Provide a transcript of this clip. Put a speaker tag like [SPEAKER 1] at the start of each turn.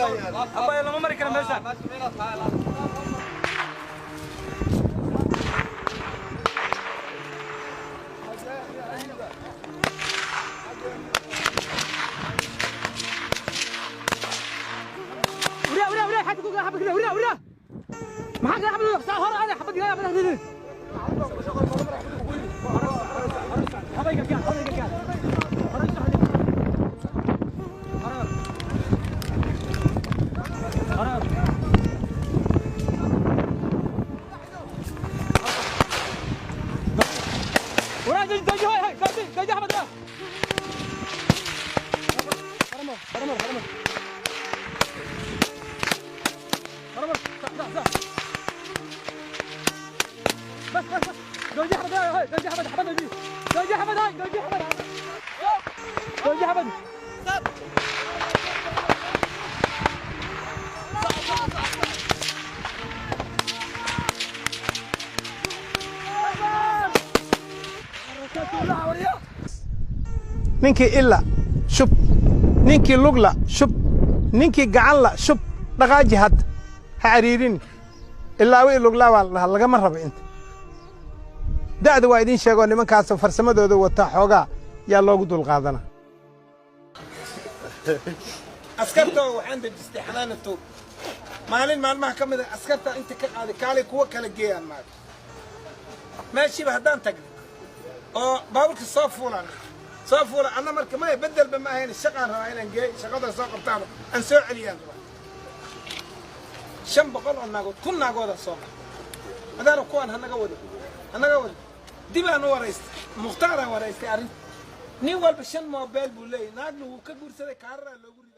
[SPEAKER 1] Abaya, lama mari kara meeshaan. Ura ura ura, xadka ku xabad ura ura. Maxaa ka xabad saa hor aad xabad yaa xabad ridin. Habayga gaar, habayga gaar. Ura jooji, hay hay, jooji jooji xabad. Haramar haramar haramar. صح صح صح. بس بس بس. جوجي حمد، هاي جوجي حمد، حمد جوجي، جوجي حمد، هاي جوجي حمد، جوجي حمد.
[SPEAKER 2] Ninkii ila shub, ninkii lugla shub, ninkii gacanla shub. Dhaqaaji hadda, ha cariirini. Ilaawi luglaa waa la dhahaa, lagama rabo inta da'da. Waa idiin sheegoo nimankaasoo farsamadooda wataa, xoogaa yaa loogu dulqaadana. Askartoo waxaan dejistay Xanaanato maalin maalmaha ka mid a. Askarta inta ka qaaday, kaalay kuwa kala geeyaan maaga meeshiiba. Haddaan tagnay oo baabuurka soo fuulan, soo fuula anna marka maya bedelba ma ahayn. Shaqaan rabaa inaan geey, shaqada soo qabtaan, aan soo celiyaan rabaa. 500 oo naagood, 1000 naagooda soo bax. Adaana kuwaan hanaga wado, hanaga wado. Dibaan u waraystay, Mukhtaaraan waraystay arrinta. Nin walba shan moobeel buu leeyahy, naagna wuu ka guursaday, kaararaa loogu riday.